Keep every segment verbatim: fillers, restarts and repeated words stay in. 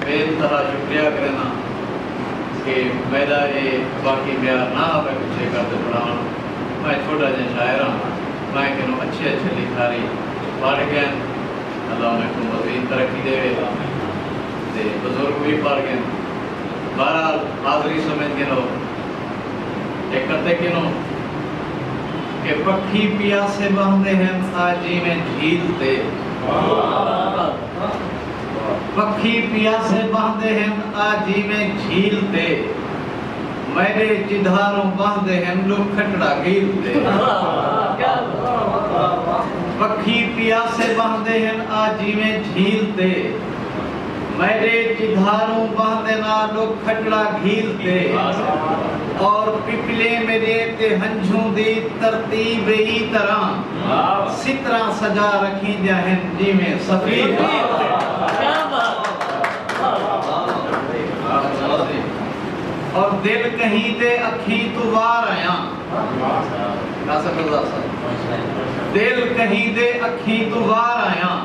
بے انتہا شکریہ کرینداں کہ میݙا اے باقی ٻیا نہ آوے پچھے کر تے پڑھاوݨ۔ میں چھوٹا جیہاں شاعر ہاں، میں کنوں اچھے اچھے لکھاری پڑھ ڳئن، اللہ انہاں کوں مزید ترقی ݙیوے، تے بزرگ وی پڑھ ڳئن۔ بہرحال حاضری سمجھ گھنو تے قطعے کنوں کہ پکھی پیاسے ٻہندے ہن آ جیویں جھیل تے۔ پکھی پیاسے ٻہندے ہن آ جیویں جھیل تے، میݙے چدھاروں ٻہندے ہن ݙو کھٹڑا گھیل تے۔ پکھی پیاسے ٻہندے ہن آ جیویں جھیل تے، میݙے چدھاروں ٻہندے ہن آ ݙو کھٹڑا گھیل تے۔ اور پپلیں میݙے تے ہنجھوں دی ترتیب ایں طرح، ستراں سجا رکھیندیاں ہن جیویں سفیر۔ اور دل کہیں دے اکھیں توں وار آیاں۔ ناصر رضا صاحب۔ دل کہیں دے اکھیں توں وار آیاں،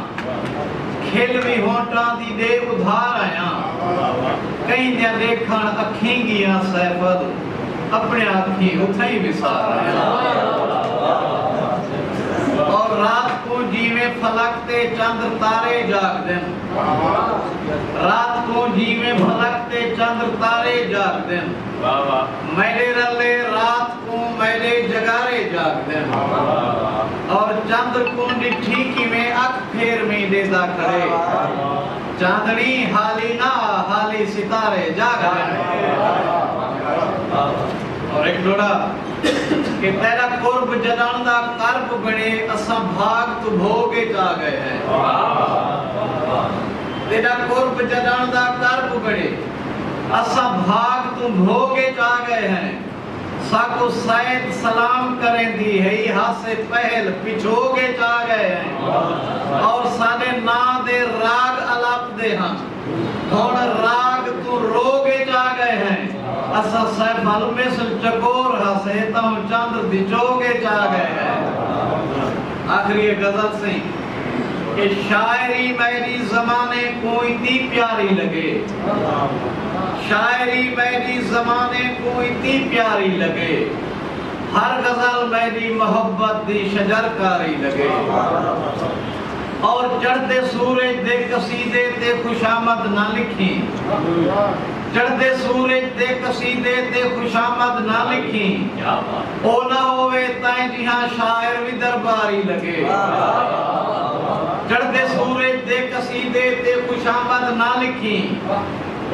کھل وی ہونٹاں دی ݙے ادھار آیاں۔ کہیں دیاں ݙیکھݨ اکھیں ڳیاں سیفل، اپݨیاں اکھیں اتھائیں وسار آیاں۔ اور رات کوں جیویں فلک تے چندر تارے جاڳدن، رات کوں جیویں فلک تے چندر تارے جاڳدن، میݙے رلے رات کوں میݙے جڳارے جاڳدن۔ اور چندر کوں ݙٹھی کیویں اکھ پھیر میں ݙیندا کھڑے، چاندݨی حالی نہ حالی ستارے جاڳدن۔ اور ہک ݙوہڑا کہ تیݙا قرب جݙݨ دا کرب بݨے، اساں بھاڳ توں بھوڳ اچ آ ڳئے ہیں۔ تیݙا قرب جݙݨ دا کرب بݨے، اساں بھاڳ توں بھوڳ اچ آ ڳئے ہیں۔ ساکوں سید سلام کریندی ہئی، ہاسے پہل پچھوڳ اچ آ ڳئے ہیں۔ اور ساݙے ناں دے راڳ الاپدے ہن، ہݨ راڳ توں روڳ اچ آ ڳئے ہیں۔ اساں سیفل مثل چکور ہاسے، تہوں چندر دی چوڳ اچ آ ڳئے ہیں۔ آخری ایک غزل سئیں کہ شاعری میݙی زمانے کوں اتی پیاری لڳے، شاعری میݙی زمانے کوں اتی پیاری لڳے، ہر غزل میݙی محبت دی شجر کاری لڳے۔ اور چڑھدے سورج دے قصیدے تے خوشامد نہ لکھیں، چڑھدے سورج دے قصیدے تے خوشامد نہ لکھیں۔ او نہ ہووے تائیں جیہاں شاعر وی درباری لڳے۔ چڑھدے سورج دے قصیدے تے خوشامد نہ لکھیں۔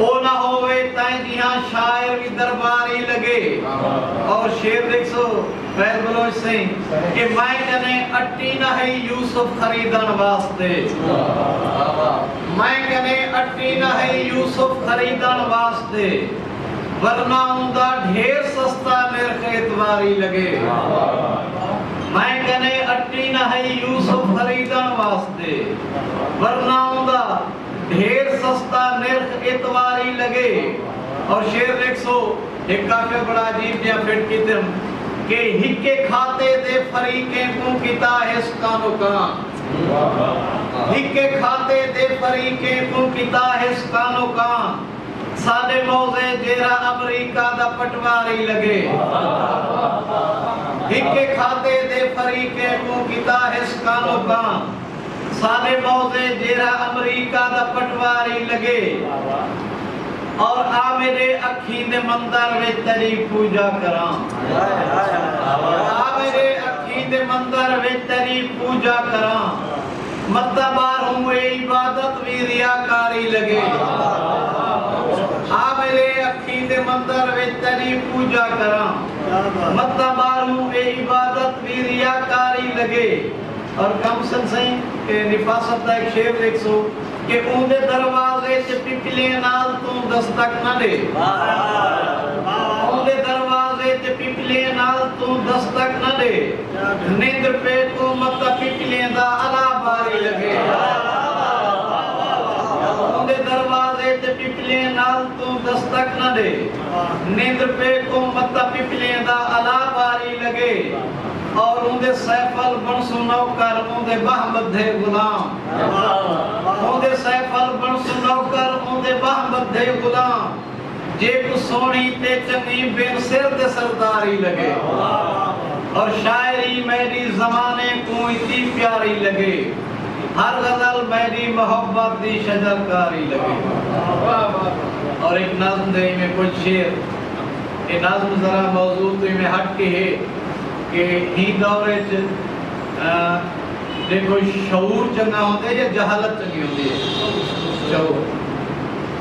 او نہ ہووے تائیں جیہاں شاعر وی درباری لڳے۔ اور شعر ݙیکھسو فیض بلوچ سئیں کہ میں کنے اٹی نہ ہئی یوسف خریدݨ واسطے، میں کنے اٹی نہ ہئی یوسف خریدݨ واسطے، ورنہ اوندا ڈھیر سستا نرخ اتواری لڳے۔ میں کنے اٹی نہ ہئی یوسف خریدݨ واسطے، ورنہ اوندا ڈھیر سستا نرخ اتواری لڳے۔ اور شعر ݙیکھسو، ہک قافیہ بڑا عجیب جیہاں فٹ کیتن کہ ہکے کھاتے دے فریقیں کوں کیتا ہس کانو کان، ہکے کھاتے دے فریقیں کوں کیتا ہس کانو کان، ساݙے موضع جیرھا امریکہ دا پٹواری لڳے۔ ہکے کھاتے دے فریقیں کوں کیتا ہس کانو کان، ساݙے موضع جیرھا امریکہ دا پٹواری لڳے۔ اور آ میݙے اکھیں دے مندر وچ تیݙی پوجا کراں، آ میݙے اکھیں دے مندر وچ تیݙی پوجا کراں، متاں ٻاہروں اے عبادت وی ریاکاری لڳے۔ آ میݙے اکھیں دے مندر وچ تیݙی پوجا کراں، متاں ٻاہروں اے عبادت وی ریاکاری لڳے۔ اور کم سن سئیں کہ نفاست دا ایک شعر ݙیکھسو کہ اوندے دروازے تے پپلیں نال توں دستک نہ ݙے، اوندے دروازے تے پپلیں نال توں دستک نہ ݙے، نندر پے کوں متاں پپلیں دا الا باری لڳے۔ اوندے دروازے تے پپلیں نال توں دستک نہ ݙے، نندر پے کوں متاں پپلیں دا الا باری لڳے۔ اور اوندے سیفل بݨسوں نوکر، اوندے ٻہہ ٻدھے غلام۔ اوندے سیفل بݨسوں نوکر، اوندے ٻہہ دے غلام، جیکوں سوہݨی تے چنڳی بن سر تے سرداری لڳے۔ اور شاعری میݙی زمانے کوں اتی پیاری لڳے، ہر غزل میݙی محبت دی شجر کاری لڳے۔ اور ایک نظم دے میں کچھ شعر، یہ نظم ذرا موضوع تو میں ہٹ کے ہے کہ ہی دور وچ، آ، ݙیکھو، شعور چنڳا ہوندے یا جہالت چنڳی ہوندی ہے؟ شعور۔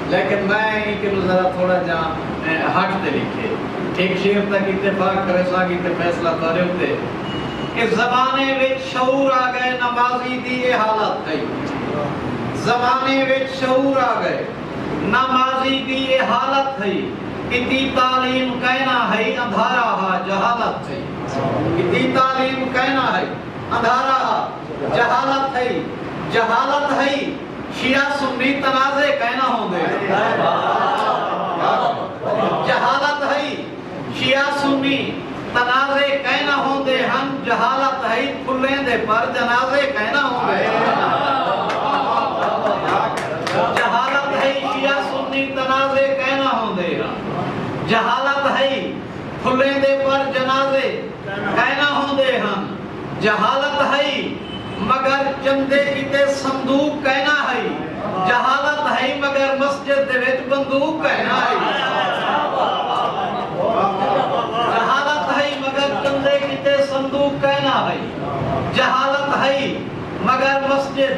لیکن میں ایں کنوں ذرا تھوڑا جا، اے، ہٹ تے لکھے۔ ایک شعر تک اتفاق کرے ساں کہ تے فیصلہ تہاݙے اتے۔ کہ زمانے وچ شعور آ ڳئے، نہ ماضی دی اے حالت ہئی۔ زمانے وچ شعور آ ڳئے، نہ ماضی دی اے حالت ہئی۔ اتی تعلیم کائنا ہئی، اندھارا ہا، جہالت ہئی۔ اتی تعلیم کائنا ہئی، اندھارا ہا، جہالت ہئی۔ جہالت ہئی، شیعہ سنی تنازع کائنا ہوندے۔ جہالت ہئی، شیعہ سنی تنازع کائنا ہوندے ہن۔ جہالت ہئی، پھلیں دے پر جنازے کائنا ہوندے۔ جہالت ہئی، شیعہ سنی تنازع کائنا ہوندے ہن۔ جہالت ہئی، پھلیں دے پر جنازے کائنا ہوندے ہن۔ جہالت ہئی، مگر چندے کیتے صندوق کائنا ہئی۔ جہالت ہئی، مگر مسجد دے وچ بندوق کائنا ہئی۔ جہالت ہئی، مگر چندے کیتے صندوق کائنا ہئی۔ جہالت ہئی، مگر مسجد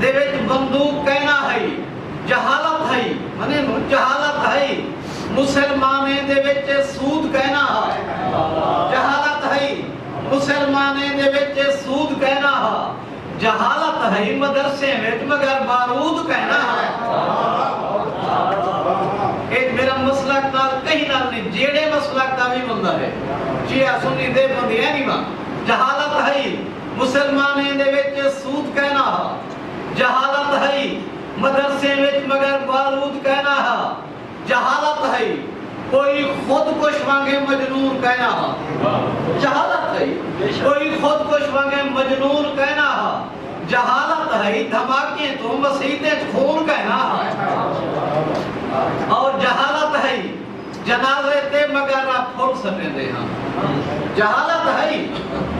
دے وچ بندوق کائنا ہئی۔ جہالت ہئی، منیں نو، جہالت ہئی، مسلمانیں دے وچ سود کائنا ہا۔ جہالت ہئی، مسلمانیں دے وچ سود کائنا ہا۔ جہالت ہئی، مدرسیں وچ مگر بارود کائنا ہا۔ اے میرا مسلک نال کہیں نال نہیں، جیڑھے مسلک دا وی بندہ ہے، شیعہ سنی، دیوبندی، اینی ون۔ جہالت ہئی، مسلمانیں دے وچ سود کائنا ہا۔ جہالت ہئی، مدرسیں وچ مگر بارود کائنا ہا۔ جہالت ہئی، کوئی خود کش وانگے مجنون کائنا ہا۔ جہالت ہئی، کوئی خود کش وانگے مجنون کائنا ہا۔ جہالت ہئی، دھماکیں توں مسیتیں اچ خون کائنا ہا۔ اور جہالت ہئی، جنازے تے مگر آ پھل سٹیندے ہن۔ جہالت ہئی،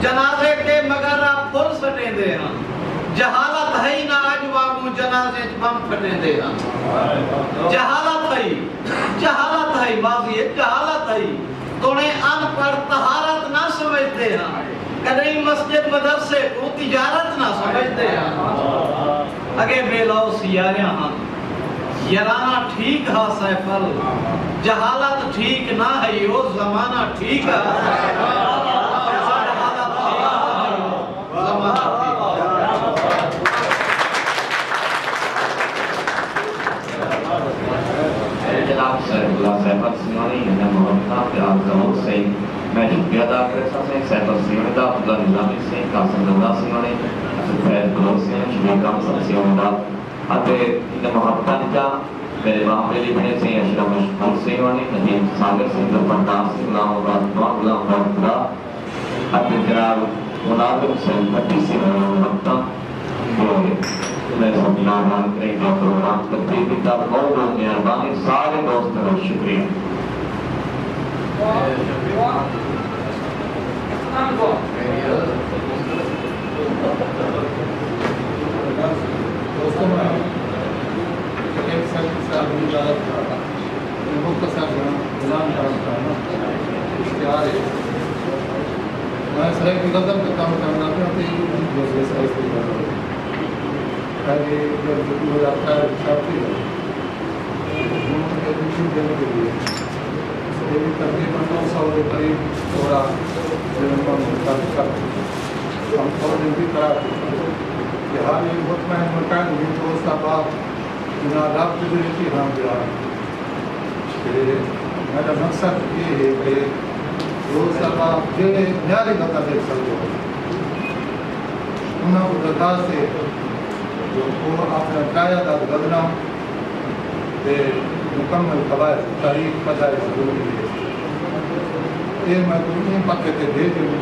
جنازے تے مگر آ پھل سٹیندے ہن۔ جہالت ہئی، نہ اڄ وانگوں جنازے اچ بم پھٹیندے ہن۔ جہالت ہئی، جہالت ہئی، ماضی اچ جہالت ہئی۔ توڑیں ان پڑھ طہارت نہ سمجھدے ہن۔ کݙہیں مسجد مدرسے کوں تجارت نہ سمجھدے ہن۔ اڳے بے لوث یاریاں ہن، یارانہ ٹھیک ہا سیفل، جہالت ٹھیک نہ ہئی، او زمانہ ٹھیک ہا۔ جہالت ٹھیک نہ ہئی، او زمانہ ٹھیک ہا۔ جناب سیف اللہ سیفل سیوݨی، انہیں محبتاں تے آرزوؤں سئیں میں شکریہ ادا کریساں سئیں سیفل سیوݨی دا، عبداللہ نظامی سئیں، قاسم زردہ سیوݨی، اتے فیض بلوچ سیوݨی، شبیر قاسم سیوݨی دا، اتے انہیں محبتاں ݙتا۔ میݙے ٻانہہ ٻیلی بھݨے سئیں اشرف مشکور سیوݨی، ندیم ساگر سئیں، ظفر ڈار سئیں، غلام عباس خان، غلام عباس خدا، اتے جناب مناظر حسین بھٹی سیوݨی، محبتاں جو میں سب نال رل کے جو پروگرام ترتیب ݙتا، بہت بہت مہربانی، سارے دوستاں دا شکریہ۔ دوستو، میں ایک سیکنڈ سے اپنی اجازت چاہتا ہوں۔ میں مختصر جہاں اعلان کرنا چاہنا، اشتہار ہے۔ میں سرائیکی غزل پہ کام کرنا پیا، تو یہ بھی دوسرے سرائیکی غزل ہے۔ پہلے جب دو ہزار اٹھارہ چھاپی ہے، ہوں ایڈمیشن دینے کے لیے، یہ بھی تقریباً نو سو کے قریب تھوڑا جنم کا کر ہم تھوڑے دن بھی کرا دیں کہ ہر یہ مطمئن مکان بھی دوست احباب جناب آپ کے لیے کہ ہم جو ہے۔ تے میݙا مقصد یہ ہے کہ دوست احباب جیڑھے معیاری غزل ݙیکھ سڳدے ہو، انہاں کوں درخواست ہے جو وہ اپݨا قاعدہ غزلاں تے مکمل قواعد تاریخ پتہ ہے ضروری ہے۔ یہ میں کوئی ایں پتے تے بھیجوں،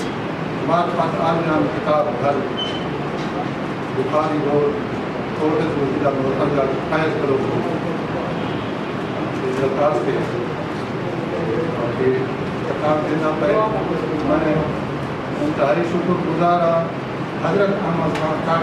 معرفت عالیان کتاب گھر، بخاری روڈ، کوٹس ضلع مظفر گڑھ، فیض کلوک۔ درخواست ہے کہ درخواست ݙیندا پئے۔ میں انتہائی شکر گزار ہاں حضرت احمد خان قاری